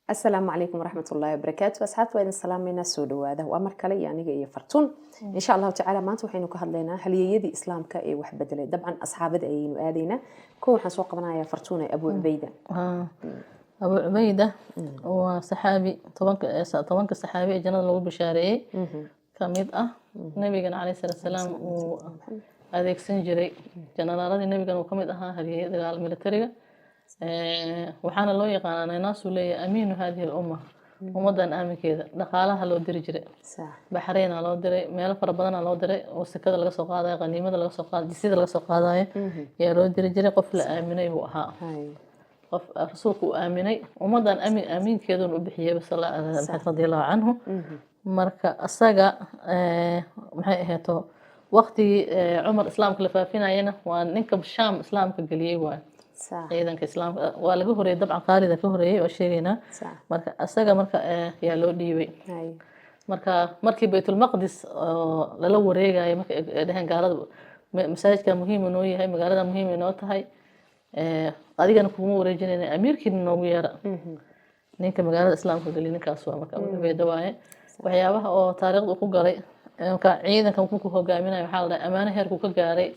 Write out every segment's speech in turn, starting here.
Asalaamu calaykum waraxmatullaahi wabarakaatu. Asxaabta, waa idin salaameynaa, soo dhawaada. Waa mar kale iyo aniga iyo Fartuun. Insha Allahu tacaala maanta waxaynu ka hadlaynaa halyeeyadii Islaamka ee wax bedelay. Dabcan asxaabada ayaynu aadaynaa. Ko waxaan soo qabanayaa, Fartuun, Abu Cubayda. Abu Cubayda waa saxaabi, 10-ka saxaabi ee jannada lagu bishaareeyey ka mid ah. Nabigana caleyhi salaatu salaam uu adeegsan jiray, janaraaladii nabigana uu ka mid ahaa, halyeeye dagaal militariga. Waxaana loo yaqaanaa, naanaasuu leeyahay, amiinu hadihi al-umma, ummadan aaminkeeda. Dhaqaalaha loo diri jiray, Baxrayna loo diray, meelo fara badana loo diray oo sekada laga soo qaadayo, qaniimada laga soo qaadayo, jisyada laga soo qaadayo yaa loo diri jiray. Qof la aaminay buu ahaa, qof rasuulku uu aaminay, ummadan aaminkeeduna u bixiyay radi Allahu canhu. Marka asaga maxay ahayto, waqtigii Cumar islaamka la faafinayana waa ninka Shaam islaamka geliyey waay. Ciidanka islaamka waa laga horeeyey, dabcan Khaalida ka horeeyey, waa sheegaynaa. Marka asaga marka yaa loo dhiibay. Marka markii Baytulmaqdis oo lala wareegayo, marka ay dhaheen gaalada, masaajidka muhiim inoo yahay, magaalada muhiim inoo tahay, adigana kuguma wareejinayna, amiirkiina noogu yeera. Ninka magaalada islaamka geliy ninkaas waa marka Abu Cubayda waaye. Waxyaabaha oo taariikhda ku galay, marka ciidanka markuu ku hogaaminayo, waxaa la dhahay amaano heerkuu ka gaaray.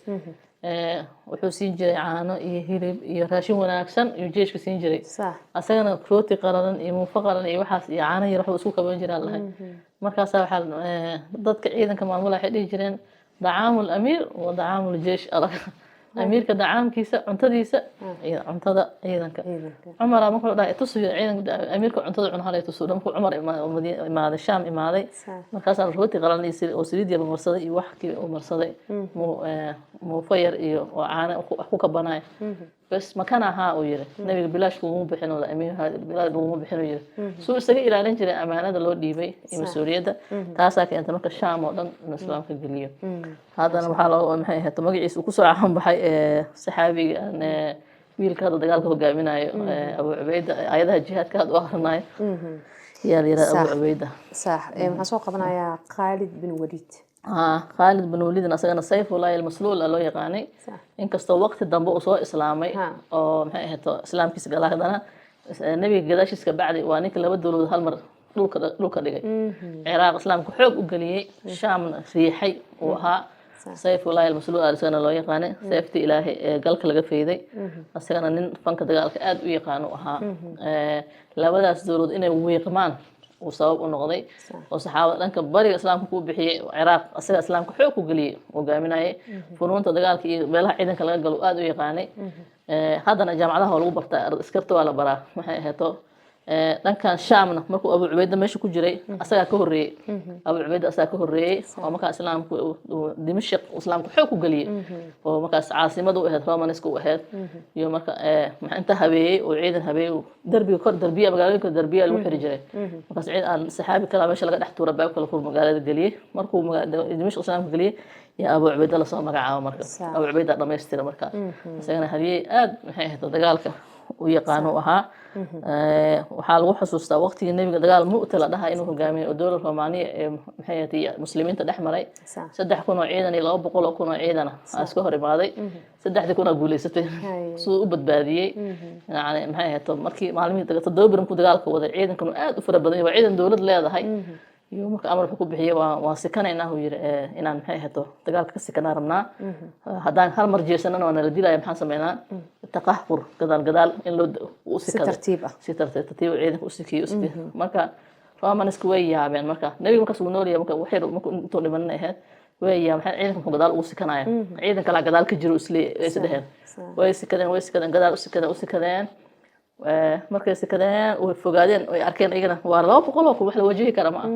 Wuxuu siin jiray caano iyo hilib iyo raashin wanaagsan iyo jeeshka siin jiray. Asagana rooti qalalan iyo muufo qalalan iyo waxaas iyo caano yar waxbuu isku kaban jiraa lahay. Markaasaa waxaa dadka ciidanka maamula waxay dhihi jireen: dacaamu lamiir wa dacaamu ljeesh, amiirka dacaamkiisa, cuntadiisa iyo cuntada ciidanka. Cumar markuu dhahay tusiyo ciidanka, amiirka cuntada cuna halay tusiyo. Markuu Cumar imaaday, Shaam imaaday, markaasaa rooti qalan iyo oo saliid yar marsaday iyo wax kii uu marsaday, muufo yar iyo oo caano wax ku kabanayo bas. Makana ahaa uu yiri, nabiga bilaash kuguma bixin oo amiir bilaash laguma bixin uu yiri. Suu isaga ilaalin jiray amaanada loo dhiibay iyo mas-uuliyadda, taasaa keentay marka Shaam oo dhan inuu islaamka geliyo. Haddana waxaa loo, maxay ahayd, magaciisa uu kusoo caanbaxay saxaabiga wiilka hadda dagaalka hogaaminayo, Abu Cubayda, ayadaha jihaadka hadda u akhrinayo yaa la yiraahdaa Abu Cubayda. Sax. Waxaan soo qabanayaa Khaalid bin Waliid. Khaalid bin Waliidna asagana Sayfullahi almasluul loo yaqaanay, inkastoo waqti dambe uu soo islaamay oo, maxay ahayd, islaamkiisa galaa, haddana nabiga gadaashiis ka bacdi waa ninka laba dowladood hal mar dhulka dhigay. Ciraaq islaamka xoog u geliyey, Shaamna riixay uu ahaa. Sayfullahi almasluul isagana loo yaqaanay, sayfti Ilaahay ee galka laga fayday. Isagana nin fanka dagaalka aada u yaqaan uu ahaa. Labadaas dowladood inay wiiqmaan uu sabab u noqday, oo saxaabada dhanka bariga islaamka ku bixiyey. Ciraaq asaga islaamka xoog ku geliyey, hogaaminayay. Funuunta dagaalka iyo meelaha ciidanka laga galo aada u yaqaanay. Haddana jaamacadaha waa lagu bartaa, askarta waa la baraa. Maxay ahayto, dhankan Shaamna markuu Abu Cubayda meesha ku jiray, asagaa ka horreeyey. Abu Cubayda asagaa ka horreeyey oo markaa islaamku Dimashq islaamku xoog ku geliyey, oo markaas caasimada u ahayd, Romanska u ahayd. Iyo marka inta habeeyey oo ciidan habeeyey, darbiga kor, darbiya magaalooyinka darbiya lagu xiri jiray. Markaas ciidan aan saxaabi kala meesha laga dhex tuura, baab kala fur, magaalada geliyey. Markuu Dimashq islaamka geliyey yaa Abu Cubayda lasoo magacaabo. Marka Abu Cubayda dhamaystira. Marka isagana haliyey aad, maxay ahayd, dagaalka u yaqaano u ahaa. Waxaa lagu xusuustaa waqtigii nebiga dagaal Mu'ta la dhaha inuu hogaamiyey oo dowlad Romaaniya ee, maxay ahayd, muslimiinta dhex maray. 3000 oo ciidan iyo 200,000 oo ciidan ah aa iska hor imaaday. 3,000 aa guuleysatay. Siduu u badbaadiyey, yani, maxay ahayd, markii maalmihii 7 beri markuu dagaalka waday, ciidankan uu aad u fara badan yahay, waa ciidan dowlad leedahay, iyo marka amar wuxuu ku bixiyey: waan sikanaynaa uu yiri, inaan, maxay ahayd, dagaalka ka sikanaa rabnaa. Haddaan hal mar jeesanana waa nala dilaya, maxaan sameynaa? Taqahqur, gadaal gadaal in loo u si sikado. Tartiib ah. Si tartiib tartiib ciidanka u sikiyo, u sikiyo. Marka Romanska way yaabeen. Marka nabiga markaas uu nool yahay, marka waxay marka intuu dhimanina ahayd, way yaabeen, maxay ciidanka muxuu gadaal ugu sikanaya, ciidan kalaa gadaal ka jiro isle is dheheen. Way sikadeen, way sikadeen, gadaal u sikadeen, u sikadeen. Markay sikadeen, way fogaadeen, way arkeen iyagana waa 200,000, wax la wajihi kara ma ah.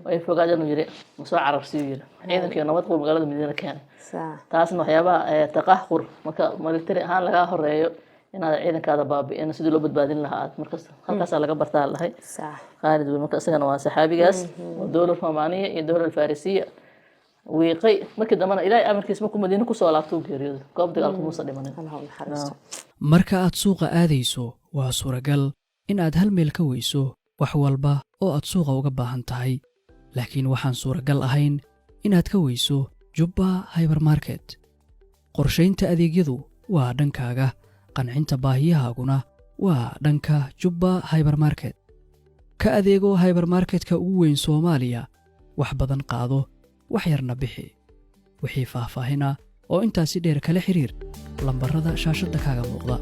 Way fogaadeen uu yiri, ma soo cararsiyu yiri, ciidankii nabad qabo magaalada Madiina keenay. Taasna waxyaabaha taqahqur, marka military ahaan lagaa horeeyo, inaad ciidankaada baabi'in, sidii loo badbaadin lahaa aad markas halkaasaa laga bartaa lahay. Khaalid bin, marka isagana waa saxaabigaas oo dowlad Romaaniya iyo dowlad Farisiya wiiqay. Markii dambena Ilaahay amarkiis markuu Madiine kusoo laabto uu geeriyooday, goob dagaalku muusa dhimanin. Allah u naxariisto. Marka aad suuqa aadayso, waa suuragal in aad hal meel ka weyso wax walba oo aad suuqa uga baahan tahay, laakiin waxaan suuragal ahayn inaad ka weyso Jubba Hypermarket. Qorshaynta adeegyadu waa dhankaaga, qancinta baahiyahaaguna waa dhanka Jubba Hypermarket. Ka adeego hypermarketka ugu weyn Soomaaliya. Wax badan qaado, wax yarna bixi. Wixii faahfaahina oo intaasi dheer, kala xiriir lambarrada shaashadda kaaga muuqda.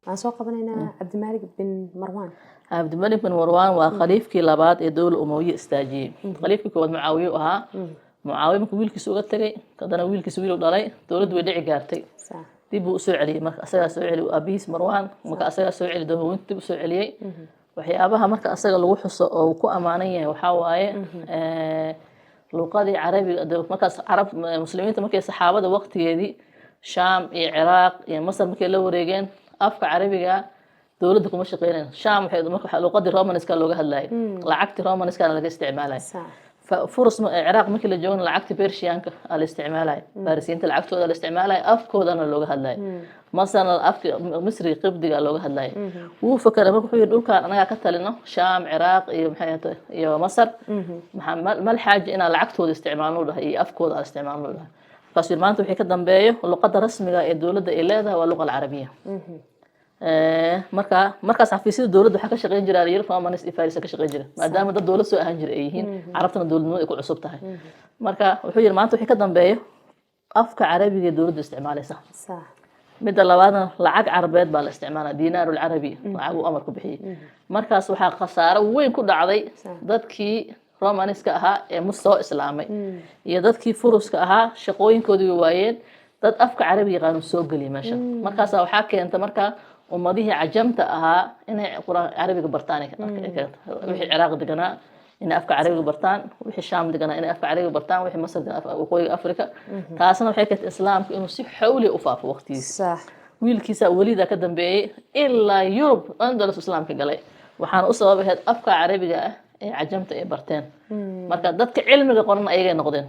Waxaan soo qabanaynaa Cabdimaalig bin Marwan. Cabdimalik bin Marwan waa khaliifkii labaad ee dowla Umawiye istaajiyey. Khaliifkii koowaad Mucaawiye u ahaa. Mucaawiye markuu wiilkiisa uga tegay, haddana wiilkiisa wiil u dhalay, dowladdu way dhici gaartay. Dib buu usoo celiyey. Marka asagaa soo celiyey aabihiis Marwan, marka asagaa soo celi dowlaweynta dib usoo celiyey. Waxyaabaha marka asaga lagu xuso oo uu ku ammaanan yahay waxaa waaye luqadii Carabiga. Markaas Carab Muslimiinta markay saxaabada waqtigeedii Shaam iyo Ciraaq iyo Masar markay la wareegeen, afka Carabiga dowladda kuma shaqeynayn. Shaam waxay marka luqadii Romanska looga hadlayay, lacagtii Romanskana laga isticmaalay. Furus Ciraaq markii la joogana lacagta Persianka aa la isticmaalay, Farisiyiinta lacagtooda la isticmaalay, afkoodana looga hadlayay. Masarna afka Misri Qibdiga looga hadlayay. Wuu fakeray marka, wuxuu yidhi: "Dhulkaan anagaa ka talino, Shaam, Ciraaq iyo maxay ahayd iyo Masar, maxaa mal xaaja inaan lacagtooda isticmaalno?" dhahay, "iyo afkooda aan isticmaalno," dhahay. Markaasuu yidhi: "Maanta wixii ka dambeeyo luqadda rasmiga ee dowladda ay leedahay waa luqa alcarabiya." Marka markaas xafiisyada dowladda waxaa ka shaqeyn jira yar Romanes iyo Faris ka shaqeyn jira, maadaama dad dowlad soo ahaan jira ay yihiin, Carabtana dowladnimada ay ku cusub tahay. Marka wuxuu yidhi: "Maanta wixii ka dambeeyo afka Carabiga ee dowladda isticmaalaysa. Midda labaadna lacag Carabeed baa la isticmaalaa, diinaar alcarabi." Lacag uu amar ku bixiyey. Markaas waxaa khasaaro weyn ku dhacday dadkii Romaniska ahaa ee soo islaamay iyo dadkii Furuska ahaa, shaqooyinkoodii way waayeen. Dad afka Carabi yaqaanu soo geliyay meesha. Markaasa waxaa keenta marka ummadihii cajamta ahaa inay Quraan Carabiga bartaan ay keenta. Wixii Ciraaq deganaa inay afka Carabiga bartaan, wixii Shaam deganaa inay afka Carabiga bartaan, wixii Masar deganaa waqooyiga Afrika. Taasna waxay keentay Islaamka inuu si xawli u faafo waqtigiisa. Wiilkiisa Weliida ka dambeeyey, ilaa Yurub, Andalus Islaamka galay. Waxaana u sabab ahayd afka Carabiga ah ee cajamta ay barteen. Marka dadka cilmiga qoran ayagay noqdeen.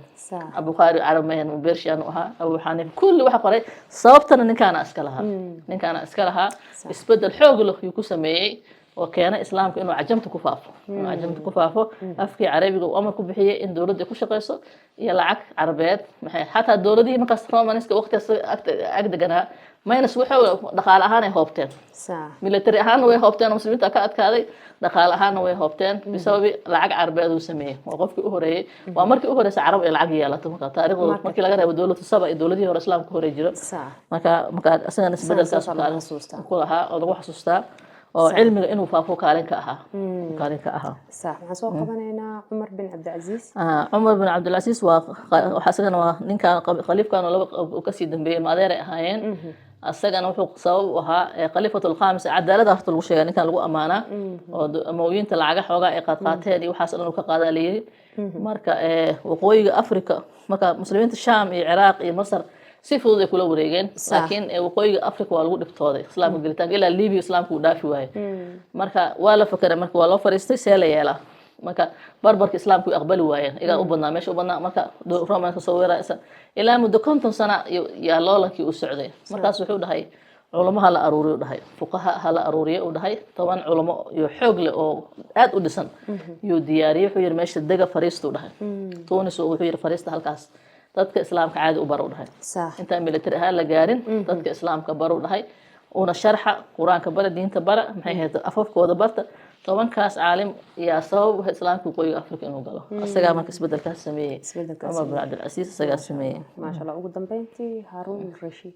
Bukhaari Carab mahan, Persian u ahaa. Abu Xaniif, kulli waxa qoray, sababtana ninkaana iska lahaa, ninkaana iska lahaa. Isbedel xoog leh yuu ku sameeyey oo keenay Islaamka inuu cajamta ku faafo, inuu cajamta ku faafo. Afkii Carabiga uu amar ku bixiyey in dowladda ay ku shaqeyso iyo lacag Carabeed. Maxay xataa dowladihii markaas Romanska waqtigaas ag deganaa minus waxay dhaqaale ahaan ay hoobteen, military ahaanna way hoobteen oo Muslimiinta ka adkaaday, dhaqaale ahaanna way hoobteen bisababi lacag Carabeed uu sameeyey. Waa qofkii u horeeyey, waa markii u horeysa Carab ay lacag yeelato marka taariikhdooda markii laga reebo dowladu Saba iyo dowladihii hore Islaamka hore jiro. Marka isagana isbedelkaas saasaa lagu kaalin xasuustaa. ku lahaa oo lagu xasuustaa oo cilmiga inuu faafo kaalin ka ahaa, kaalin ka ahaa. Waxaan soo qabanaynaa Cumar bin Cabdilcasiis. Cumar bin Cabdilcasiis waa waxa isagana waa ninkan khaliifkan oo laba uu kasii dambeeyey, ma adeeray ahaayeen. Asagana wuxuu sabab u ahaa khaliifatul khaamis. Cadaalada horta lagu sheegaa ninkan, lagu amaanaa oo Amawiyiinta lacaga xoogaa ay qaadqaateen iyo waxaas dhan uu ka qaadaa la yiri. Marka waqooyiga Africa, marka Muslimiinta Shaam iyo Ciraaq iyo Masar si fudud ay kula wareegeen, laakiin waqooyiga Africa waa lagu dhibtooday Islaamka gelitaanka. Ilaa Libya Islaamka uu dhaafi waayey. Marka waa la fakeray, marka waa loo fariistay see la yeelaa. Marka barbarka Islaamku way aqbali waayeen, igaa u badnaa meesha u badnaa. Marka Romanka soo weeraraysa ilaa muddo 50 sana yaa loolankii u socday. Markaas wuxuu dhahay: "Culamo ha la aruuriyo," u dhahay, "fuqaha ha la aruuriyo," u dhahay. 10 culamo iyo xoog leh oo aad u dhisan yuu diyaariyey. Wuxuu yidhi: "Meesha dega, fariista," u dhahay. Tunis wuxuu yidhi: "Fariista halkaas, dadka Islaamka caadi u bar," u dhahay. "Intaan military ahaan la gaarin, dadka Islaamka bar," u dhahay, "una sharxa Qur-aanka, bara diinta, bara maxay ahayd afafkooda barta." 10kaas caalim yaa sabab u ahayd Islaamka waqooyiga Afrika inuu galo. Isagaa marka isbedelkaas sameeyey. Isbedelkaas. Cumar bin Cabdilcasiis isagaa sameeyey. Maasha Allah. Ugu dambeyntii, Haaruun Rashiid.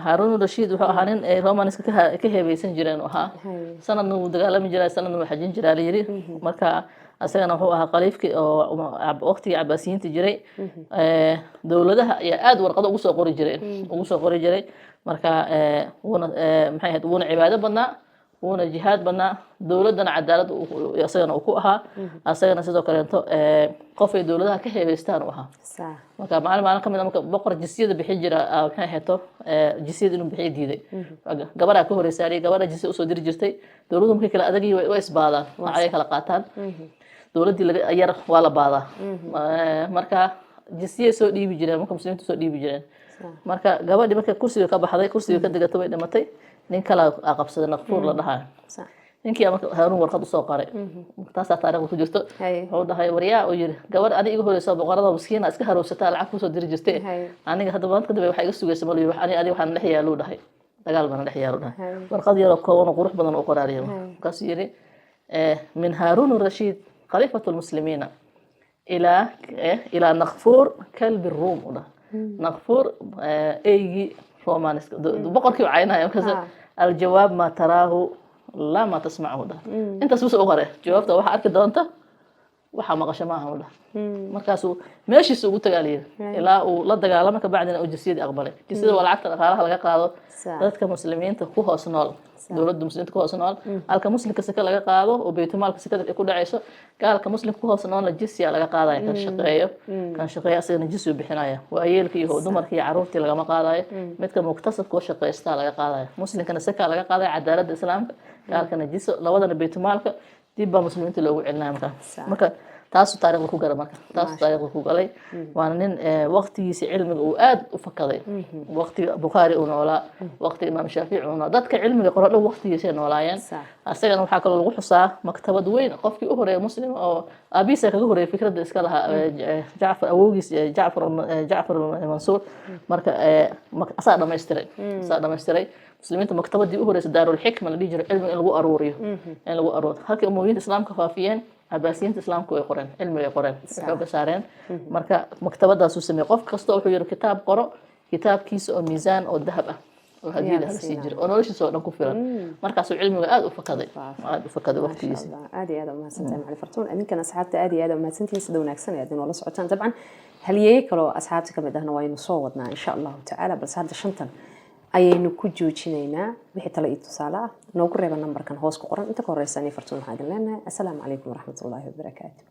Haaruun Rashiid wuxuu ahaa nin ay Romanska ka heebeysan jireen uu ahaa. Sanadna wuu dagaalami jiraa, sanadna wuu xajin jiraa la yiri. Marka asagana wuxuu ahaa khaliifkii oo waqtigii Cabaasiyiinta jiray. Dowladaha ayaa aad warqado ugu soo qori jiray, ugu soo qori jiray. Marka wuuna maxay ahayd, wuuna cibaado badnaa, wuuna jihaad badnaa, dowladdana cadaalad isagana uu ku ahaa. Asagana sidoo kaleeto qof ay dowladaha ka heebeystaan uu ahaa. Marka maalin maalin kamid a marka boqor jisyada bixin jira, maxay ahayto, jisyada inuu bixiyo diiday. Gabaraa ka horeysa, gabadha jisya usoo diri jirtay. Dowladdu markay kala adag yihiin way isbaadaan, lacagay kala qaataan. Dowladdii laga yar waa la baadaa. Marka jisyay soo dhiibi jireen, marka Muslimiintu soo dhiibi jireen. Marka gabadhii markay kursiga ka baxday, kursiga ka degatay, way dhimatay. Nin kale aa qabsaday, Naqfuur la dhahayo. Ninkii marka Haaruun warqad usoo qoray, taasaa taariikhda ku jirto. Wuxuu dhahay: "Waryaa," uu yiri, "gabadh ani iga horeysa boqorada miskiina iska harowsataa lacag kusoo diri jirtay. Aniga hadda maanta kadib waxaa iga sugaysa mal, wax ani adiga waxaan dhex yaaluu," dhahay. Dagaal baana dhex yaalo dhahay. Warqad yaroo kooban oo qurux badan oo qoraariya. Markaasuu yidhi, "Min Haaruun Rashiid khaliifatu lmuslimiina ilaa Naqfuur kalbi Ruum," u dhaha. Naqfuur, eygii Romaniska, boqorkii u caynaya. Markaas, "Aljawaab maa taraahu laa maa tasmachu," dhaha. Intaas bus u qore. "Jawaabta waxaa arki doonta, waxaa maqasho maaha," u dhaha. Markaasuu meeshiisa ugu tagaa layidhi ilaa uu la dagaalamo, kabacdina uu jisyadii aqbalay. Jisyada waa lacagta dhaqaalaha laga qaado dadka muslimiinta ku hoos nool, dowladda muslimiinta ku hoos nool. Halka muslimka saka laga qaado oo baytumaalka sakada ay ku dhacayso, gaalka muslimka ku hoos noolna jisya laga qaadaya. Kan shaqeeyo asagana jisyu bixinaya. Waayeelka iyo dumarka iyo caruurtii lagama qaadayo. Midka muktasabka oo shaqaystaa laga qaadaya. Muslimkana saka laga qaadaya, cadaaladda islaamka. Gaalkana jiso. Labadana baytumaalka dib baa muslimiinta loogu celinaya. Marka taasuu taariikhda ku galay. Marka taasuu taariikhda ku galay. Waana nin waqtigiisa cilmiga uu aad u fakaday. Waqtiga Bukhaari uu noolaa, waqtiga Imaam Shaafici uu noolaa, dadka cilmiga qoro dhan waqtigiisay noolaayeen. Asagana waxaa kaloo lagu xusaa maktabad weyn, qofkii u horeeya muslim oo aabihiisa kaga horeeyay fikradda iska lahaa, Jacfar awowgiis, Jacfar Mansuur. Marka asaa dhamaystiray muslimiinta maktabadii u horeysay, Daarulxikma la dhihi jiray, cilmiga in lagu aruuriyo, in lagu aruuriyo. Halkii Umawiyiinta islaamka faafiyeen, Cabaasiyiinta islaamku way qoreen, cilmiga ay qoreen, xooga saareen. Marka maktabadaasuu sameeyey. Qof kasta wuxuu yihi kitaab qoro, kitaabkiisa oo miisaan oo dahab ah oo hadiyada hala sii jira oo noloshiisa oo dhan ku filan. Markaasuu cilmiga aada u fakaday, aada u fakaday waqtigiisa. Aad iyo aad umahadsantahay, macalin Fartuun. Idinkan asxaabta aad iyo aad umahadsantihiin sida wanaagsan ee aad inoola socotaan. Dabcan halyeeye kaloo asxaabta kamid ahna waynu soo wadnaa, insha Allahu tacaala, balse hadda shantan ayaynu ku joojinaynaa. Wixii tale iyo tusaale ah noogu reeba nambarkan hoos ku qoran. Inta ka horeysa ani Fartuun waxaa idin leenahay, assalaamu calaykum waraxmatullaahi wabarakaatu.